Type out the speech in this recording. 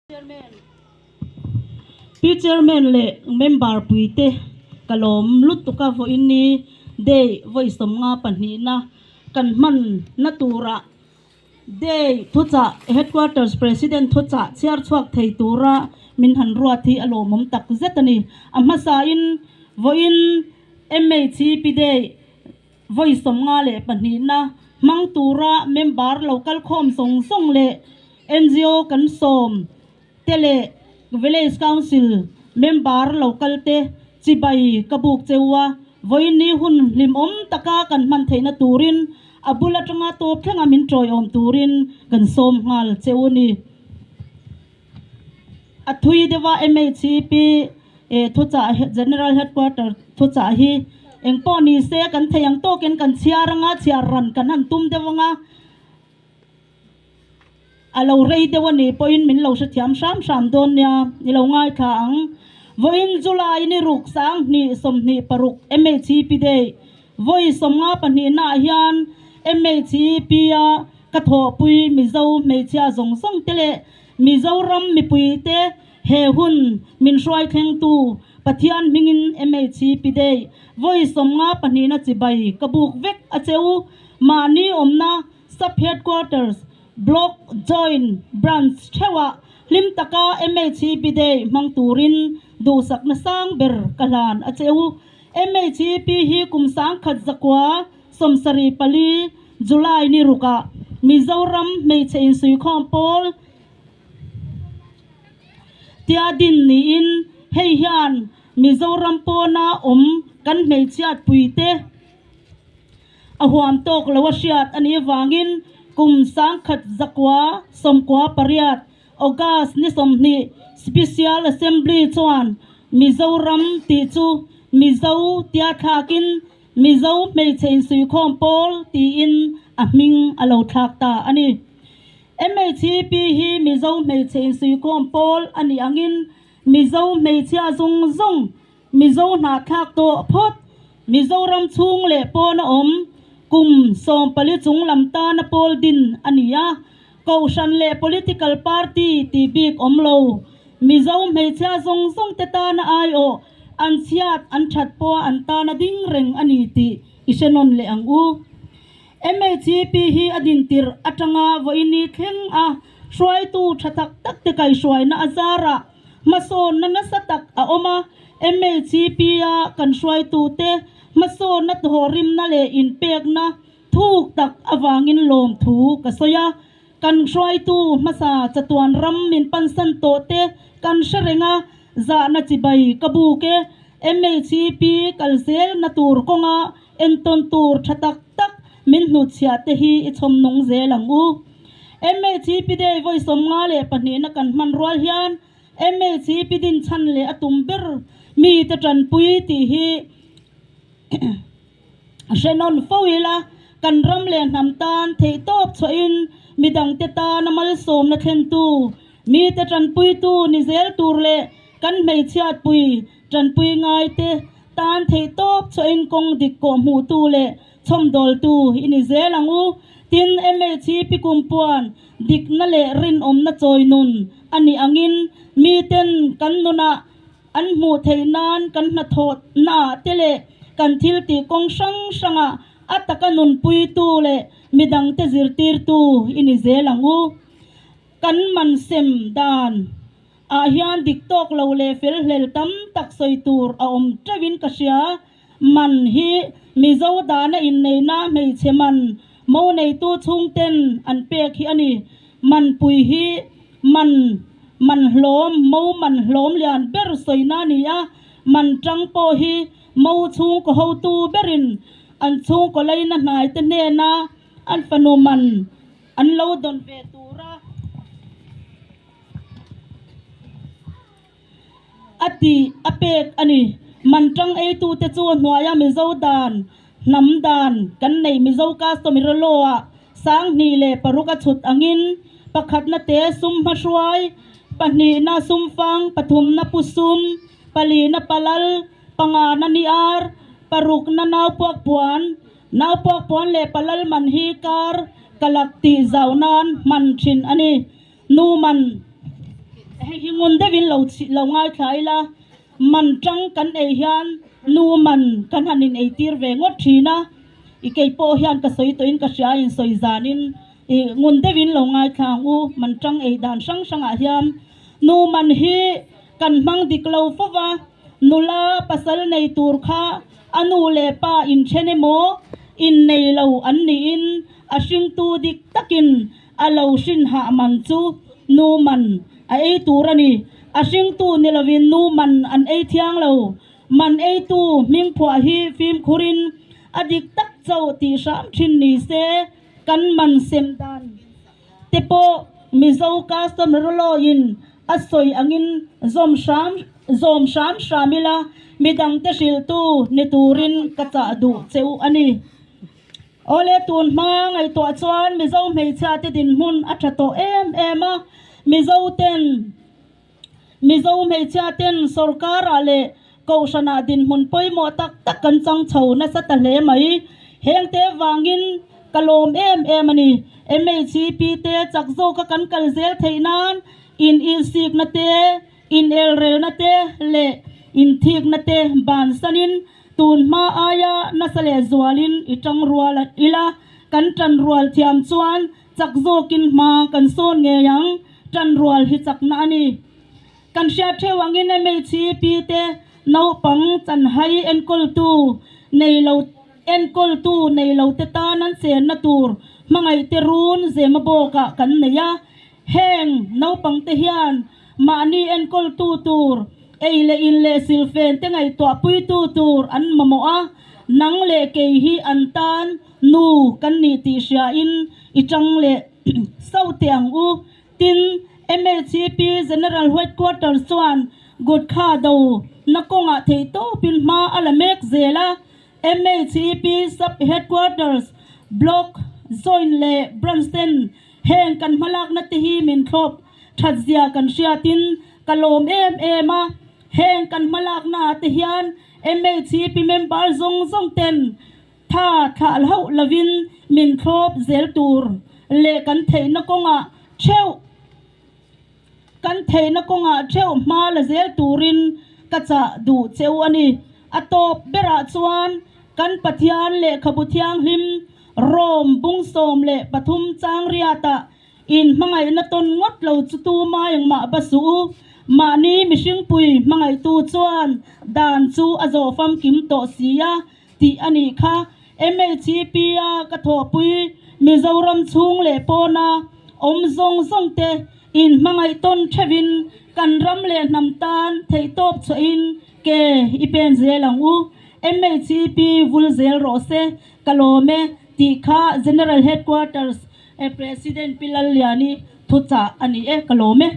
Pi Chairman leh member puite ka lawm lutuk a vawiin ni day vawi 52na kan hman na turah day thuchah Headquarters President thuchah chhiar chhuak thei tura min han ruat hi a lawmawm tak zet a ni. A hmasain vawiin MHP day Vawi 52na hmang tura member lo kal khawm zawng zawng leh ngo kan sawm te leh Village Council member lo kal te chibai ka buk cheu a, vawiin hun hlimawm taka kan hman theihna turin a bul atanga tawp thlenga min tawiawm turin kan sawm nghal cheu a ni. A thui deuha MHCP thuchah General Headquarter thuchah hi eng pawh ni se kan thei ang tawkin kan chhiar anga chhiar ran kan han tum deuh anga a lo rei deuh a nih pawhin min lo hrethiam hram hram dawn nia i lo ngaithla ang. Vawiin July ni ruk 2026 MHCP Day Vawi 52 naah hian MHEP a ka thawhpui Mizo hmeichhia zawng zawng te leh Mizoram mipui te he hun min hruai thlengtu Pathian hmingin MHEP Day vawi 52 na chibai ka buk vek a che u. Mahni awmna Sub Headquarters, Block, Joint, Branch theuhah hlim taka MHEP Day hmang turin duhsakna sang ber ka hlan a che u. MHEP hi kum 1974, July ni rukah Mizoram hmeichhe insuikhawm pawl tia din niin hei hian Mizoram pawna awm kan hmeichhiatpuite a huam tawk lo a hriat a nih avangin kum 1998, August ni 20 Special Assembly chuan Mizoram tih chu Mizo tia thlakin Mizo hmeichhe insuikhawm pawl tiin a hming a lo thlak ta a ni. MHEP hi Mizo hmeichhe insuikhawm pawl a nih angin Mizo hmeichhia zawng zawng Mizo hnahthlak tawh phawt Mizoram chhung leh pawna awm kum 14 chung lam tana pawl din a ni a, Kohhran leh political party tih bik awm lo. Mizo hmeichhia zawng zawng te tana aiawh an chhiat an that pawha an tana ding reng a ni tih i hre nawn leh ang u. MHEP hi a dintirh atanga vawiini thleng a hruaitu tha tak tak te kaihhruaina a zarah hmasawnna nasa tak a awm a, MHEP a kan hruaitute hmasawnna thawhrimna leh inpekna thuk tak avangin lawmthu ka sawi a, kan hruaitu hmasa chatuan ram min pansan tawh te kan hre reng a, zahna chibai ka buk e, MHEP kal zelna tur kawnga entawn tur tha tak tak min hnutchhiah te hi i chhawm nung zel ang u. MHEP Day vawi 52 na kan hman rual hian MHEP din chhan leh a tum ber mite tanpui tih hi hre nawn fo ila, kan ram leh hnam tan theihtawp chhuahin midangte tana malsawmna thlentu, mite tanpuitu ni zel tur leh kan hmeichhiatpui tanpui ngaite tan theihtawp chhuahin kawng dik kawh hmuhtu leh chhawmdawltu i ni zel ang u. Tin, MHEP kumpuan dikna leh rinawmna chawi nun a nih angin miten kan nunah An hmuh theih nan kan hnathawhnaah te leh kan thil tih kawng hrang hrangah a taka nunpuitu leh midangte zirtirtu i ni zel ang u. Kan man sem dan ah hian dik tawk lo leh fel hlel tam tak sawi tur a awm teuhin ka hria. Man hi Mizo dana inneihna hmeichhe man mo neitu chhungten an pek hi a ni. Manpui hi man man hlawm, mo man hlawm lian ber sawina a ni a, man tang pawh hi mo chhungkaw hotu berin an chhungkaw leina hnaite hnena an fanu man an lo dawn ve tura a tih a pek a ni. Man tang eitute chu hnuaia Mizo dan, hnam dan kan neih Mizo customary law-ah 1006 a chhut angin pakhatna te sum hmahruai, pahnihna sum fang, pathumna pu sum, palina palal, pangana ni ar, parukna nau puak puan, nau puak puan leh palal man hi kar kalak tih zau nan hman thin a ni. Nu man. Hei hi ngun deuhin lo lo ngaithla ila, man tang kan ei hian nu man kan han in eitir ve ngawt thin a, i kei pawh hian ka sawi tawhin ka hria in sawi zanin i ngun deuhin lo ngaithla ang u, man tang ei dan hrang hrangah hian nu man hi kan hmang dik lo fo va, nula pasal nei tur kha a nu leh pa inthen emaw innei lo an niin a hringtu dik takin A lo hrin hah man chu nu man a ei tur a ni. A hringtu ni lovin nu man an ei thiang lo. Man eitu hming phuah hi fimkhurin a dik tak chauh tih hram thin ni se, kan man sem dan te pawh Mizo customary law-in a sawi angin zawm hram zawm hram hram ila midangte hrilhtu ni turin ka chah duh che u a ni. Awle tun hma ngaihtuah chuan Mizo hmeichhia te dinhmun a tha tawh em em a, Mizo ten Mizo hmeichhia ten sorkar ah leh kohhran ah dinhmun pawimawh tak tak kan chang chho nasa ta hle mai. Heng te vangin ka lawm em em a ni. MHCP te chak zawka kan kal zel theih nan in insikna te, inelrelna te leh inthikna te bansanin Tun hma aia nasa leh zualin i tang rual ila, kan tan rual thiam chuan chak zawkin hma kan sawn ngei ang, tan rual hi chakna a ni. Kan hriat theuh angin MHCP te naupang chanhai enkawltu nei lo enkawltu nei lo te tan an chenna tur hmangaihte run zema bawkah kan nei a, Heng naupangte hian mahni enkawltu tur, ei leh in leh silfen te ngaihtuahpuitu tur an mamawh a, nang leh kei hi an tan nu kan nih tih hriain i tang leh sauh teh ang u. Tin, MHCP General Headquarters chuan Gutkha do na kawngah theihtawpin hma a la mek zel a, MHCP Sub Headquarters, Block, Joint leh Branch ten heng kan hmalakna te hi min thlawp that zia kan hriatin ka lawm em em a. Heng kan hmalakna ah te hian MHCP member zawng zawng ten tha thlah hauh lovin min thlawp zel tur leh kan theihna kawngah theuh Kan theihna kawngah theuh hma la zel turin ka chah duh cheu a ni. A tawp berah chuan kan Pathian lehkhabu thianghlim Rom bung 13 chang riatah in hmangaihna tawn ngawt lo chu tuma engmah ba suh u. Mahni mihringpui hmangaihtu chuan dan chu a zawh famkim tawh si a tih a nih kha. MHP-a ka thawhpui Mizoram chhung leh pawna awm zawng zawng te in hmangaih tawn theuhin kan ram leh hnam tan theihtawp chhuahin ke i pen zel ang u. MHP vul zel rawh se, ka lawm e tih kha General Headquarters President Pi Lalliani thuchah a ni e, ka lawm e.